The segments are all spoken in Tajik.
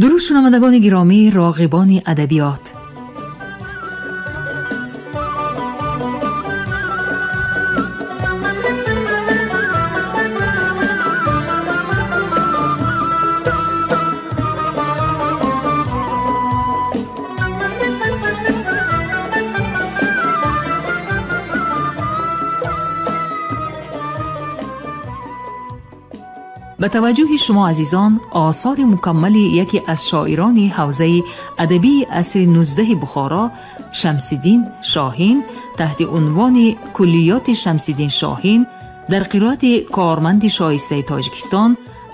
Дуруд шунавандагони гиромӣ, роғибони адабиёт. Ба таваҷҷӯҳи шумо азизон осори мукаммали яке аз шоирони ҳавзаи адабии асри 19 Бухоро Шамсиддин Шоҳин таҳти унвони Куллиёти Шамсиддин Шоҳин дар қироати корманди шоистаи Тоҷикистон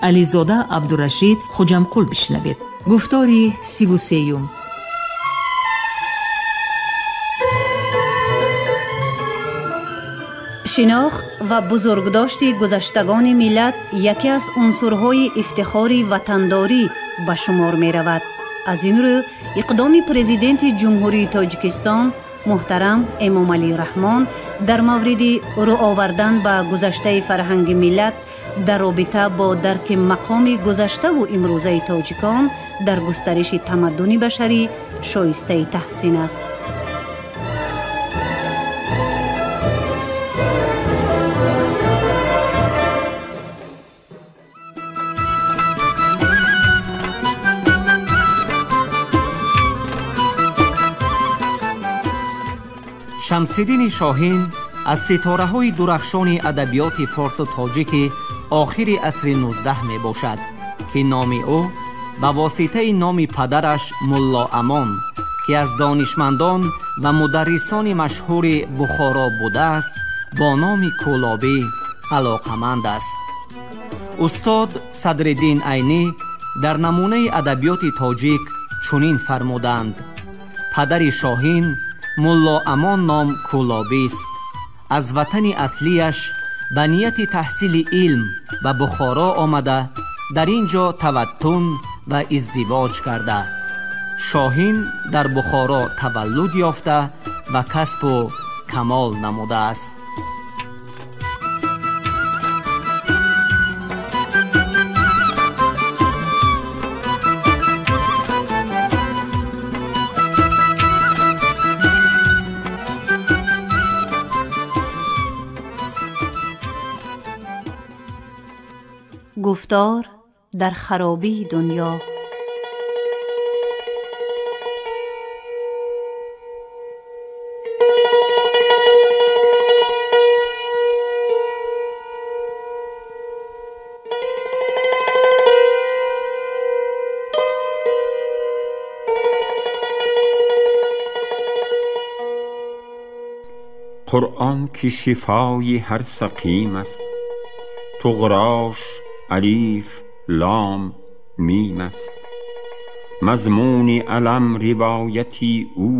Ализода Абдурашид Хуҷамқул бишнавед. Гуфтори 33-юм. Шинохт ва бузургдошти гузаштагони миллат яке аз унсурҳои ифтихори ватандорӣ ба шумор меравад. Аз ин рӯ иқдоми президенти Ҷумҳурии Тоҷикистон муҳтарам Эмомалӣ Раҳмон дар мавриди рӯ овардан ба гузаштаи фарҳанги миллат дар робита бо дарки мақоми гузаштаву имрӯзаи тоҷикон дар густариши тамаддуни башарӣ шоистаи таҳсин аст. Шамсиддини Шоҳин аз ситораҳои дурахшони адабиёти форсу тоҷики охири асри 19 мебошад, ки номи ӯ ба воситаи номи падараш Мулло Амон, ки аз донишмандон ва мударрисони машҳури Бухоро будааст, бо номи Кӯлобӣ алоқаманд аст. Устод Садриддин Айнӣ дар намунаи адабиёти тоҷик чунин фармуданд: падари Шоҳин Мулло Амон ном Кӯлобист. Аз ватани аслияш ба нияти таҳсили илм ба Бухоро омада, дар ин ҷо таваттун ва издивоҷ карда. Шоҳин дар Бухоро таваллуд ёфта ва касбу камол намудааст. Гуфтор дар харобии дунё. Қуръон ки шифои ҳар сақим аст, туғрош алиф лом мим аст. Мазмуни алам ривояти ӯ,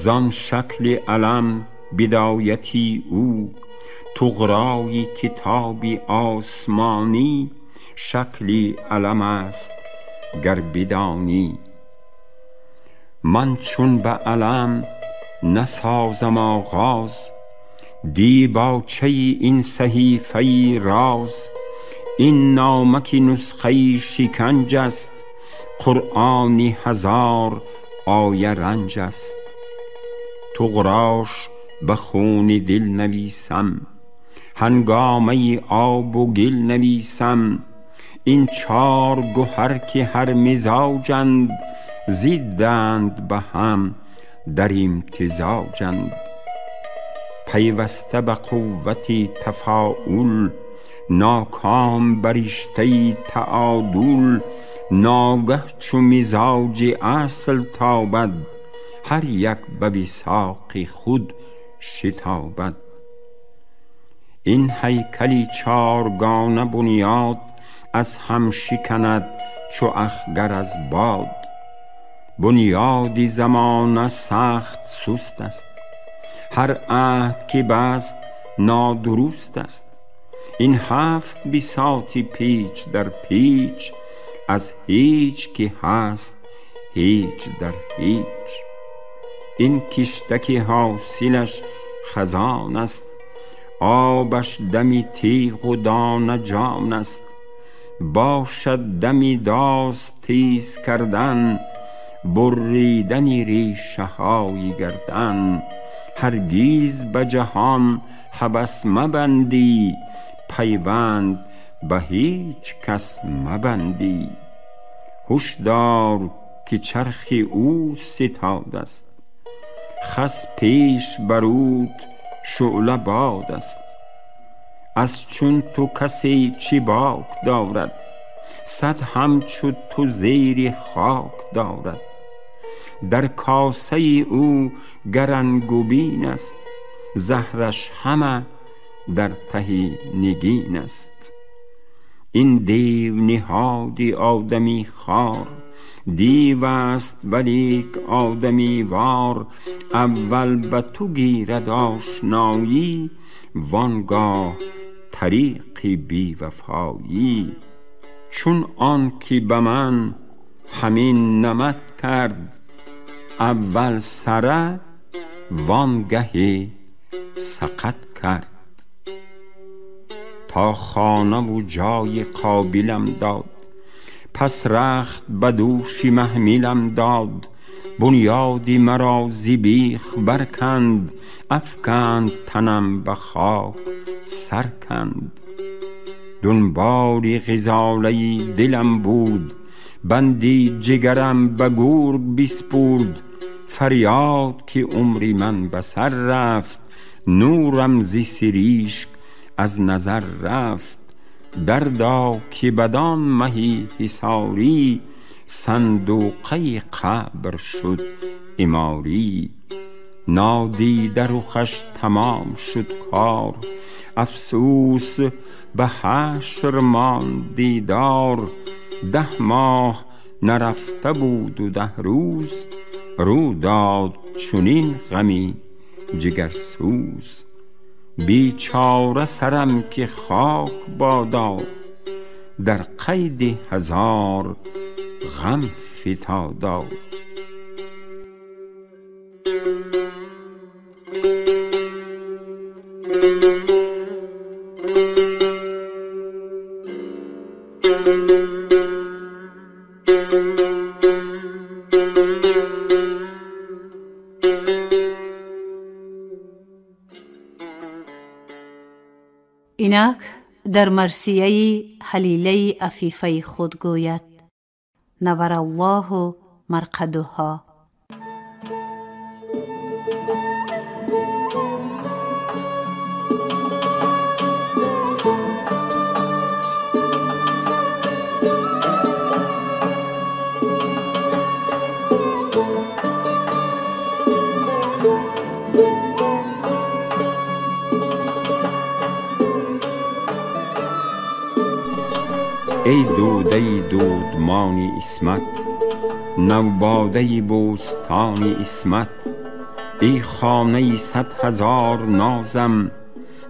зон шакли алам бидояти ӯ. Туғрои китоби осмонӣ шакли алам аст гар бидонӣ. Ман чун ба алам насозам оғоз, дибочаи ин саҳифаи роз. Ин номаки нусхаи шиканҷ аст, қуръони ҳазор оя ранҷ аст. Туғрош ба хуни дил нависам, ҳангомаи обу гил нависам. Ин чор гӯҳар ки ҳар мизоҷанд, зидданд ба ҳам дар имтизоҷанд. Пайваста ба қуввати тафаул, ноком ба риштаи таодул. Ногаҳ чу мизоҷи асл тобад, ҳар як ба висоқи худ шитобад. Ин ҳайкали чоргона бунёд аз ҳам шиканад чу ахгар аз бод. Бунёди замона сахт суст аст, ҳар аҳд ки баст нодуруст аст. Ин ҳафт бисоти печ дар печ, аз ҳеч ки ҳаст ҳеч дар ҳеч. Ин киштаки ҳосилаш хазон аст, обаш дами тиғу дона ҷон аст. باشد دمی داس تیز کردن، بریدن ریشه های گردن. هرگیز به جهان هوس مبندی، پیوند به هیچ کس مبندی. هوش دار که چرخ او ستاد است، خس پیش بروت شعله باد است. از چون تو کسی چی باک دارد، صد همچو تو زیر خاک دارد. در کاسه او گرنگوبین است، زهرش همه در ته نگین است. این دیو نهادی آدمی خوار، دیو است ولیک آدمی وار. اول به تو گیرد آشنایی، وانگاه طریق بی وفایی. چون آن که به من همین نمد کرد، اول سره وانگه سقط کرد. تا خانه و جای قابلم داد، پس رخت به دوش محمیلم داد. بنیادی مرا ز بیخ برکند، افکند تنم به خاک سر کند. دنبال غزاله دلم بود، بندی جگرم به گرگ بسپرد. فریاد که عمری من به سر رفت، نورم ز سریشک از نظر رفت. دردا که بدان مهی حصاری، صندوقه قبر شد عماری. نادیده رخش تمام شد کار، افسوس به حشر ماند دیدار. 10 ماه نرفته بود و 10 روز، رو داد چنین غمی جگرسوز. بیچاره سرم که خاک بادا، در قید 1000 غم فتادا. اینک در مرثیه حلیله عفیفه خود گوید: نور الله مرقدها. ای دوده دودمان عصمت، نوباده بوستان عصمت. ای خانه 100,000 نازم،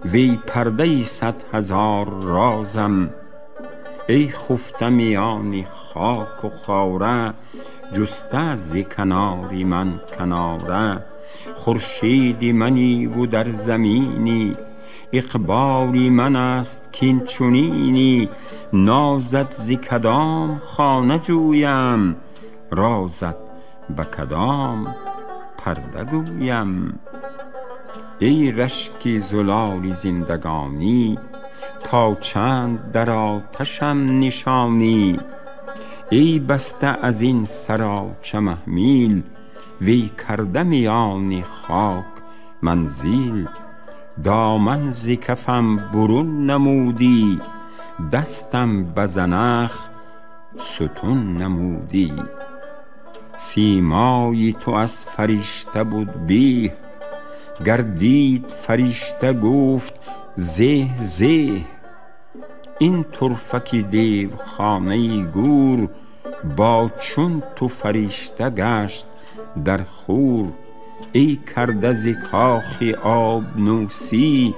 وی پرده 100,000 رازم. ای خفته میان خاک و خاره، جسته ز کناری من کناره. خورشید منی و در زمینی، اقبالی من است کاین چنینی. نازت ز کدام خانه جویم، رازت به کدام پرده گویم. ای رشک زلال زندگانی، تا چند در آتشم نشانی. ای بسته از این سراچه محمیل، وی کرده میان خاک منزل. دامن ز کفم برون نمودی، دستم به زنخ ستون نمودی. سیمای تو از فرشته بود بیه، گردید فرشته گفت زه زه. این طرفک دیو خانه گور، با چون تو فرشته گشت در خور. ای کرده ز کاخ آبنوسی،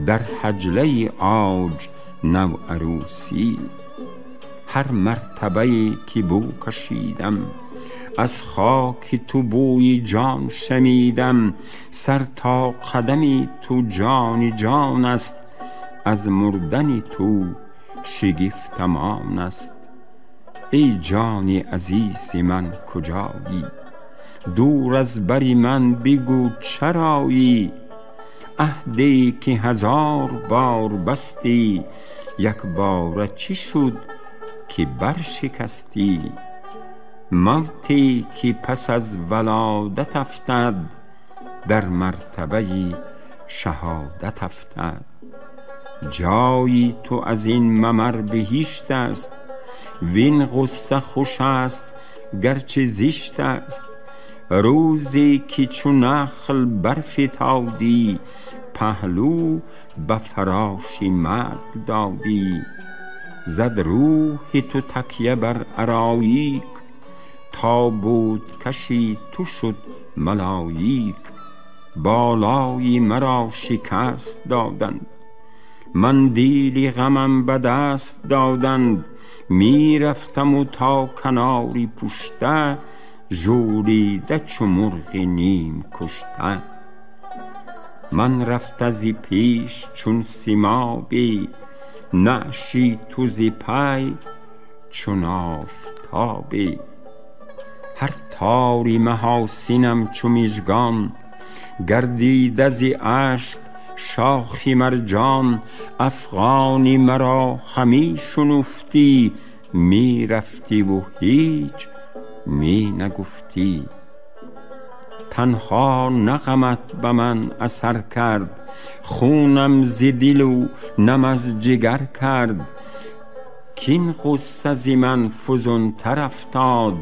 در حجله عاج نو عروسی. هر مرتبه که بو کشیدم، از خاک تو بوی جان شنیدم. سر تا قدمی تو جان جان است، از مردن تو شگفتم آن است. ای جان عزیز من کجایی؟ دور از بری من بگو چرایی؟ عهدی که 1000 بار بستی، یک باره چی شد که برشکستی؟ موتی که پس از ولادت افتد، در مرتبه شهادت افتد. جایی تو از این ممر بهشت است، وین غصه خوش است گرچه زشت است. روزی که چو نخل برفتادی، پهلو به فراش مرگ دادی. زد روح تو تکیه بر اراییک، تا بود کشی تو شد ملایک. بالای مرا شکست دادند، مندیل غمم به دست دادند. می رفتم و تا کناری پشته، ژولیده چو مرغ نیم کشته. من رفته ز پیش چون سیمابی، نعشی تو ز پی چون آفتابی. هر تاری محاسنم چو مژگان، گردیده ز اشک شاخی مرجان. افغانی مرا همی شنفتی، می رفتی و هیچ می نگفتی. تنها نه غمت به من اثر کرد، خونم ز دل و نم از جگر کرد. کین غصه ز من فزونتر افتاد،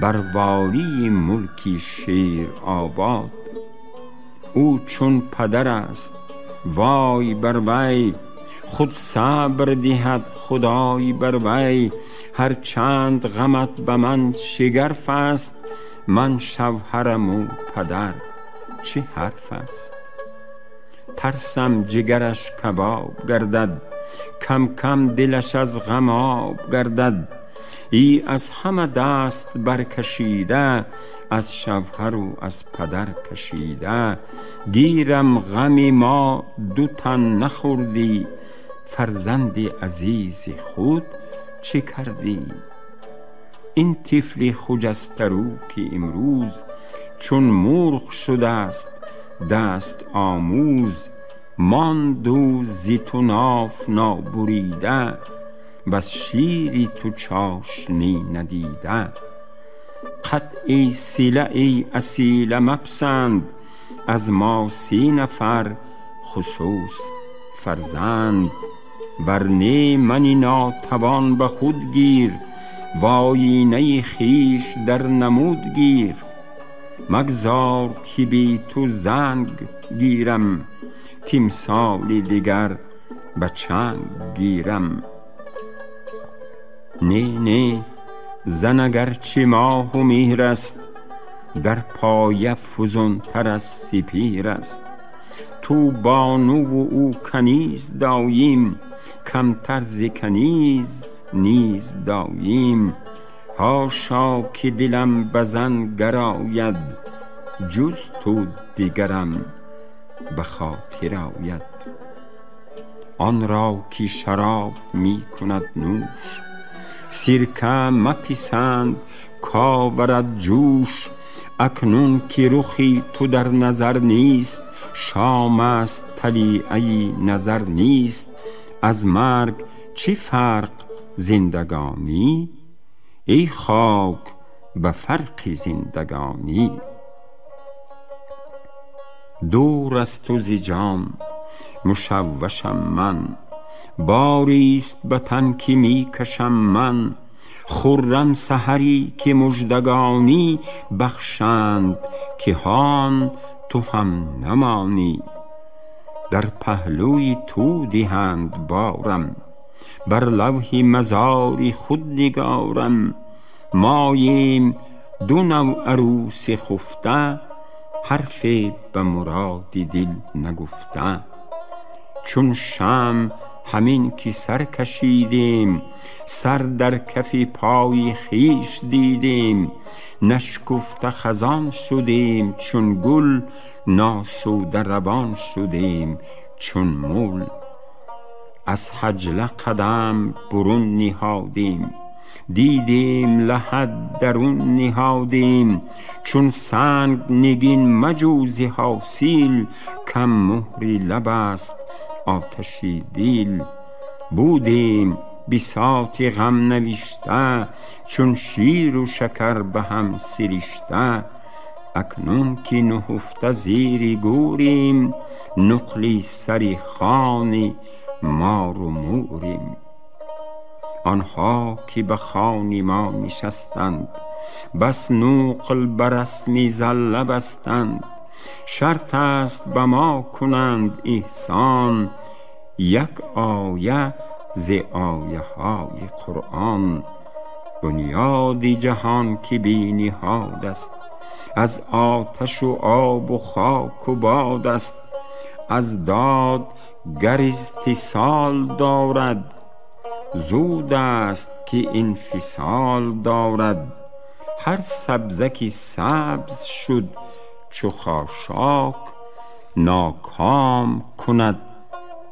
بر والی ملکی شیر آباد. او چون پدر است وای بر وی، خود صبر دهد خدای بر وی. هر چند غمت به من شگرف است، من شوهرم و پدر چه حرف است. ترسم جگرش کباب گردد، کم کم دلش از غم آب گردد. ای از همه دست برکشیده، از شوهر و از پدر کشیده. گیرم غم ما دو تن نخوردی، فرزند عزیز خود چه کردی؟ این طفل خجسته رو که امروز چون مرغ شده است دست آموز. ماند و ز تو ناف نابریده، وز شیر تو چاشنی ندیده. قطع صله ای اصیله مپسند، از ما 30 نفر خصوص فرزند. ورنه منی ناتوان به خود گیر، وآیینه خویش در نمود گیر. مگذار که بی تو زنگ گیرم، تمثال دیگر به چنگ گیرم. نه نه زن اگرچه ماه و مهر است، در پایه فزونتر از سپهر است. تو بانو و او کنیز داییم، کمتر ز کنیز نیز داییم. حاشا که دلم به زن گراید، جز تو دیگرم به خاطر آید. آن را که شراب می کند نوش، سرکه مپسند کآورد جوش. اکنون که رخی تو در نظر نیست، شام است طلیعه نظر نیست. از مرگ چه فرق زندگانی، ای خاک به فرق زندگانی. دور از تو ز جان مشوشم من، باری است به تن که می کشم من. خرم سحری که مژدگانی بخشند، که هان تو هم نمانی. در پهلوی تو دهند بارم، بر لوح مزار خود نگارم. ماییم دو نوع عروس خفته، حرف به مراد دل نگفته. چون شمع همین که سر کشیدیم، سر در کف پای خویش دیدیم. نشکفته خزان شدیم چون گل، ناسوده روان شدیم چون مل. از حجله قدم برون نهادیم، دیدیم لحد درون نهادیم. چون سنگ نگین مجوز حاصل، کم مهری لب است آتشی دل. بودیم بساط غم نوشته، چون شیر و شکر به هم سرشته. اکنون که نهفته زیر گوریم، نقلی سر خوان مار و موریم. آنها که به خوان ما نشستند، بس نقل به رسم زله بستند. شرط است به ما کنند احسان، یک آیه ز آیه های قرآن. بنیاد جهان که بی نهاد است، از آتش و آب و خاک و باد است. از داد گر استصال دارد، زود است که انفصال دارد. هر سبزه که سبز شد چو خاشاک، ناکام کند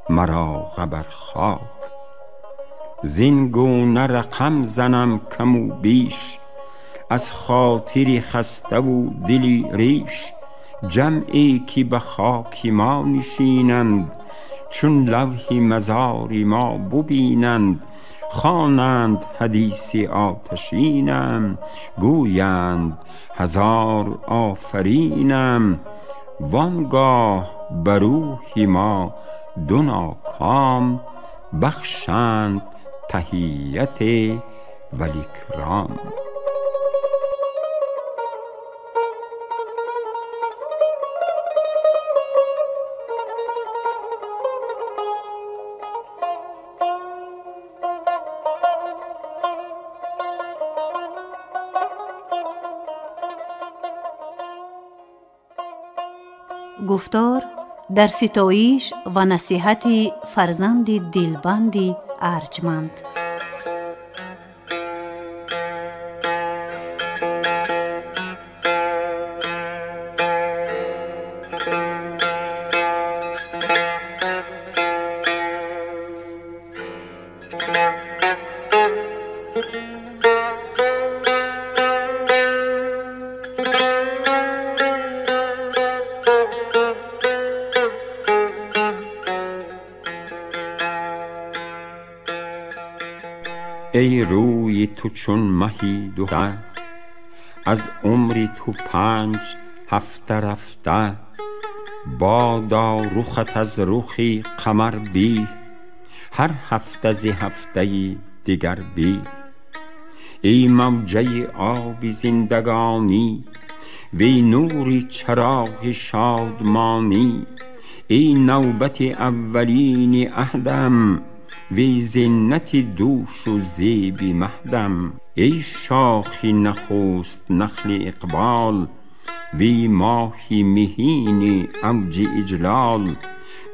مراغه بر خاک. زین گونه رقم زنم کم و بیش، از خاطر خسته و دلی ریش. جمعی که به خاک ما نشینند، چون لوح مزار ما ببینند. خوانند حدیث آتشینم، گویند هزار آفرینم. وانگاه بر روح ما دو ناکام، بخشند تحیت والاکرام. گفتار در ستایش و نصیحت فرزند دلبند ارجمند. ای روی تو چون مهی دو، از عمری تو 5 هفته رفته. بادا رخت از رخی قمر بی، هر هفته ز هفته دیگر بی. ای موجه آب زندگانی، وی نوری چراغ شادمانی. ای نوبت اولین عهدم، وی زینت دوش و زیب مهدم. ای شاخ نخست نخل اقبال، وی ماهی مهین اوج اجلال.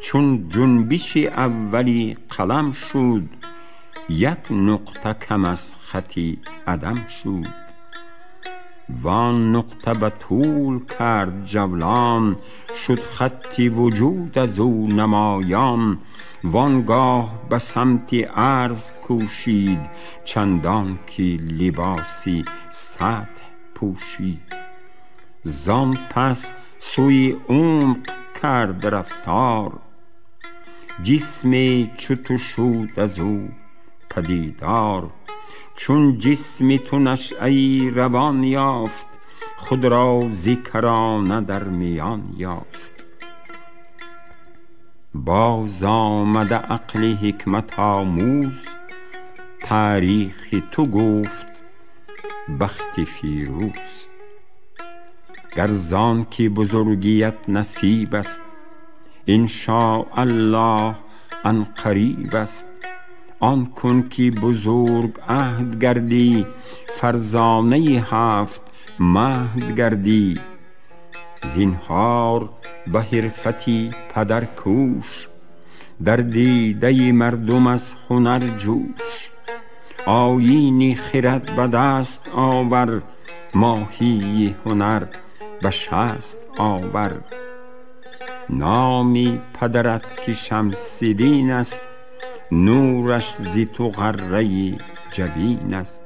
چون جنبش اولی قلم شد، یک نقطه کم از خط عدم شد. وان نقطه به طول کرد جولان، شد خط وجود از او نمایان. وانگاه به سمت عرض کوشید، چندان که لباسی سطح پوشید. زان پس سوی عمق کرد رفتار، جسم چو تو شد از او پدیدار. چون جسم تو نشأه روان یافت، خود را ز کرانه در میان یافت. باز آمده عقل حکمت آموز، تاریخ تو گفت بخت فیروز. گر زان که بزرگیت نصیب است، ان شاء الله عن قریب است. آن کن که بزرگ عهد گردی، فرزانه 7 مهد گردی. زینهار به حرفتی پدر کوش، در دیده مردم از هنر جوش. آیین خرد به دست آور، ماهی هنر به شست آور. نامی پدرت که شمس الدین است، نورش ز تو غره جبین است.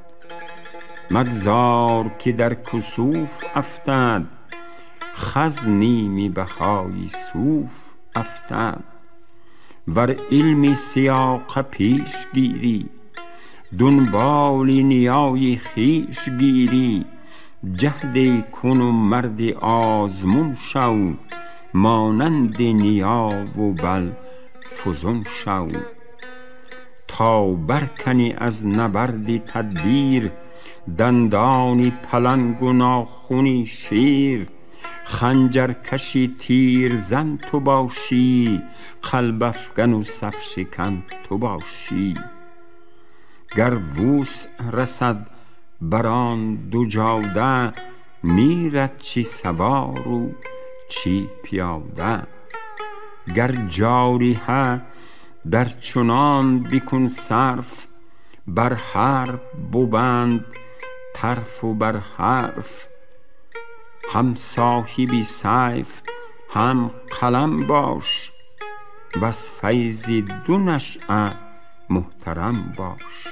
مگذار که در کسوف افتد، خز نیمی بهای صوف افتد. ور علم سیاقه پیش گیری، دنبال نیای خویش گیری. جهد کن و مرد آزمون شو، مانند نیا و بل فزون شو. تا برکنی از نبرد تدبیر، دندانی پلنگ و ناخنی شیر. خنجر کشی تیر زن تو باشی، قلب افگن و صف شکن تو باشی. گر وسع رسد بر آن دو جاده، میرد چی سوار و چی پیاده. گر جاریه در چنان بکن صرف، بر حرب ببند طرف و بر حرف. هم صاحبی سیف هم قلم باش، وز فیض دو نشأه محترم باش.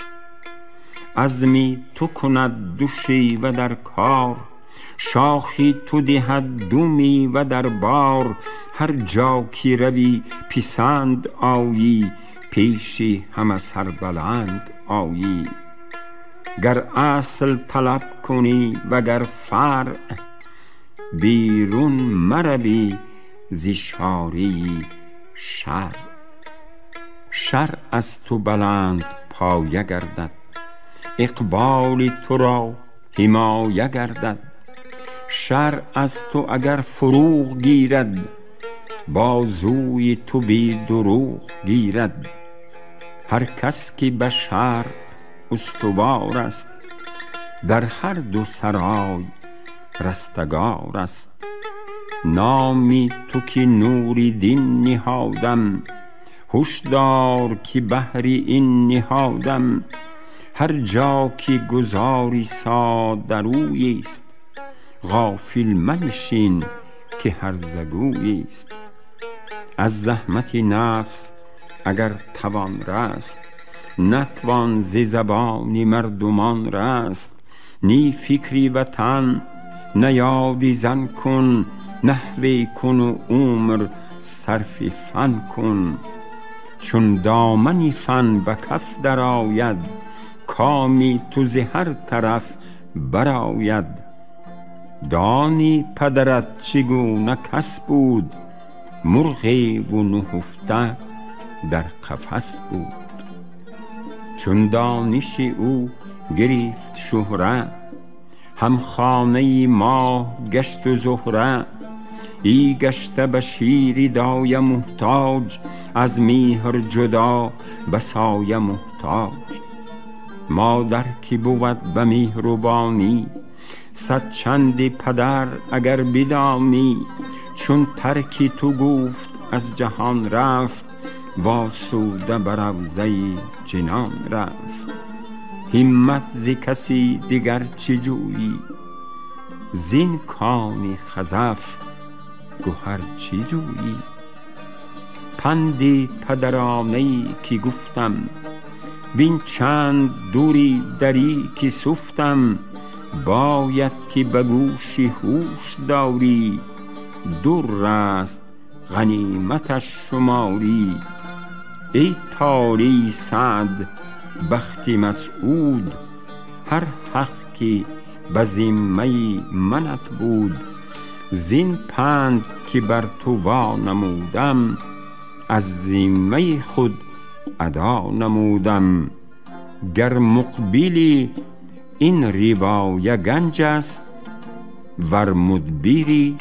عزمی تو کند دو شیوه در کار، شاخی تو دهد دو میوه در بار. هر جا که روی پسند آیی، پیشی همه سربلند آیی. گر اصل طلب کنی وگر فرع، بیرون مروی ز اشاره شرع. شرع از تو بلند پایه گردد، اقبال تو را حمایه گردد. شرع از تو اگر فروغ گیرد، بازوی تو بی دروغ گیرد. هر کس که به شرع استوار است، در هر دو سرای رستگار است. نامی تو که نور دین نهادم، هشدار که بهر این نهادم. هر جا که گذاری ساده رویی است، غافل منشین که هرزه گویی است. از زحمت نفس اگر توان رست، نتوان ز زبان مردمان رست. نی فکری وطن نه یادی زن کن، نحوی کن و عمر صرف فن کن. چون دامن فن به کف درآید، کامی تو ز هر طرف برآید. دانی پدرت چگونه کس بود، مرغی و نهفته در قفس بود. چون دانش او گرفت شهره، هم خانه ماه گشت و زهره. ای گشته به شیر دایه محتاج، از میهر جدا به سایه محتاج. مادر که بود به مهربانی، صد چند پدر اگر بدانی. چون ترک تو گفت از جهان رفت، واسوده بر روضه جنان رفت. همت ز کسی دیگر چه جویی، زین کان خزف گهر چه جویی. پند پدرانه که گفتم، وین چند دوری دری که سفتم. باید که به گوش هوش داری، در است غنیمتش شماری. ای تاری سعد بخت مسعود، هر حق که به ذمه منت بود. زین پند که بر تو وا نمودم، از ذمه خود ادا نمودم. گر مقبلی این روایه گنج است، ور مدبری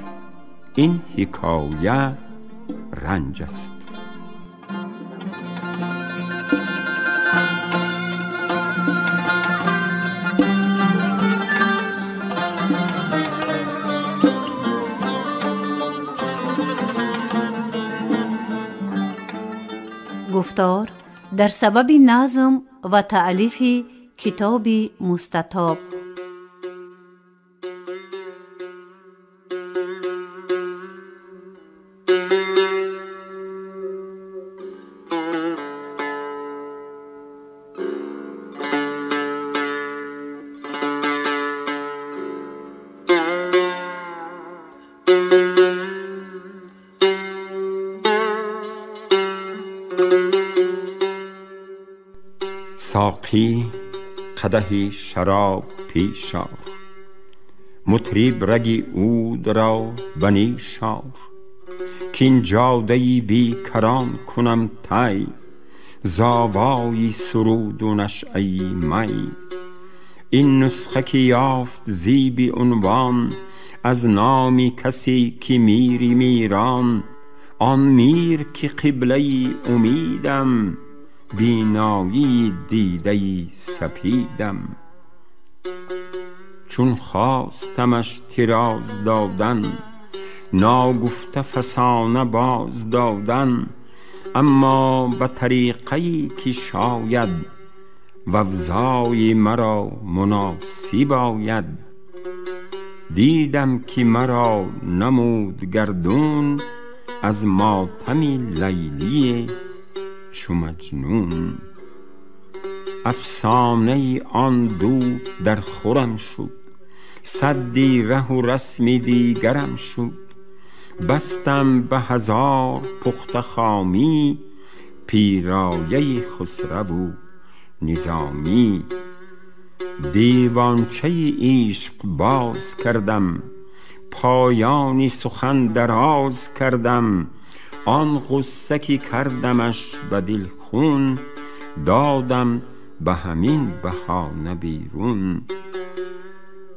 این حکایه رنج است. گفتار در سبب نظم و تألیف کتاب مستطاب. ساقی قدحی شراب پیش آر، مطرب رگ عود را به نیش آر، کاین جاده بی کران کنم طی، ز آوای سرود و نشأه می. این نسخه که یافت زیب عنوان، از نام کسی که میری میران، آن میر که قبله امیدم، بینایی دیده سپیدم. چون خواستمش طراز دادن، ناگفته فسانه باز دادن، اما به طریقه که شاید و اوضاع مرا مناسب آید. دیدم که مرا نمود گردون، از ماتم لیلی چو مجنون. افسانه آن دو در خورم شد، سدی ره و رسم دیگرم شد. بستم به هزار پخته خامی، پیرایه خسرو و نظامی. دیوانچه عشق باز کردم، پایانی سخن دراز کردم. آن غصه که کردمش به دل خون، دادم به همین بهانه بیرون.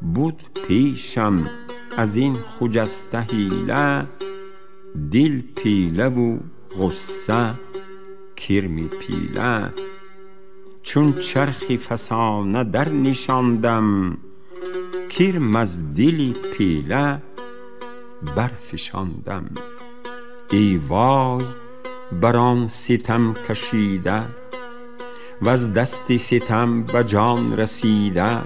بود پیشم از این خجسته حیله، دل پیله و غصه کرم پیله. چون چرخ فسانه در نشاندم، کرم از دل پیله برفشاندم. ای وای بر آن ستم کشیده، وز دست ستم به جان رسیده.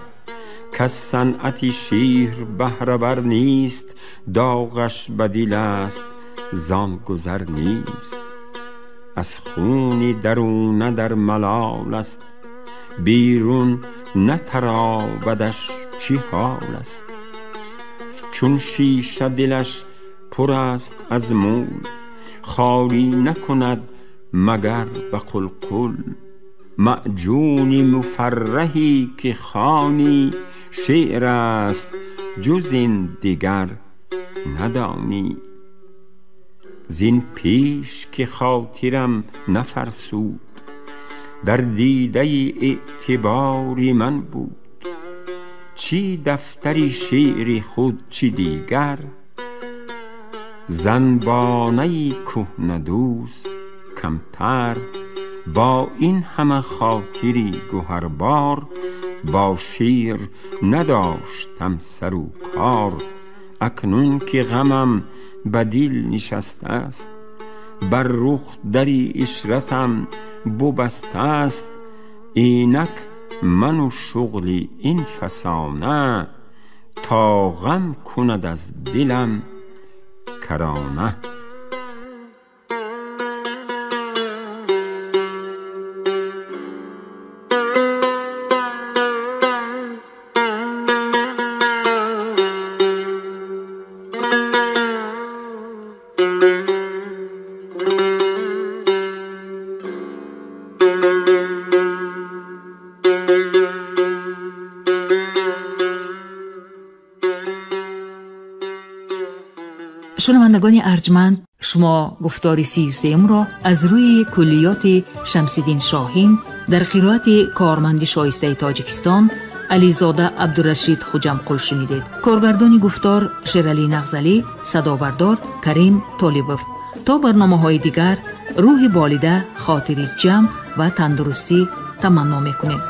کز صنعت شیر بهره ور نیست، داغش به دل است زان گذر نیست. از خون درونه در ملال است، بیرون نتراودش چی حال است. چون شیشه دلش پر است از مول، خالی نکند مگر به قلقل. معجون مفرحی که خوانی، شعر است جز این دیگر ندانی. زین پیش که خاطرم نفرسود، در دیده اعتباری من بود. چی دفتری شعر خود چی دیگر، زنبانه کهنه دوز کمتر. با این همه خاطری گهربار، با شیر نداشتم سر و کار. اکنون که غمم به دل نشسته است، بر رخ دری عشرتم ببسته است. اینک من و شغل این فسانه، تا غم کند از دلم کرانه. Шунавандагони арҷманд, шумо гуфтори 33-ро аз рӯи куллиёти Шамсиддин Шоҳин дар қироати корманди шоистаи Тоҷикистон Ализода Абдурашид Хуҷамқул шунидед. Коргардони гуфтор Шералӣ Нағзалӣ, садовардор Карим Толибов. То барномаҳои дигар рӯҳи болида, хотири ҷамъ ва тандурустӣ таманно мекунем.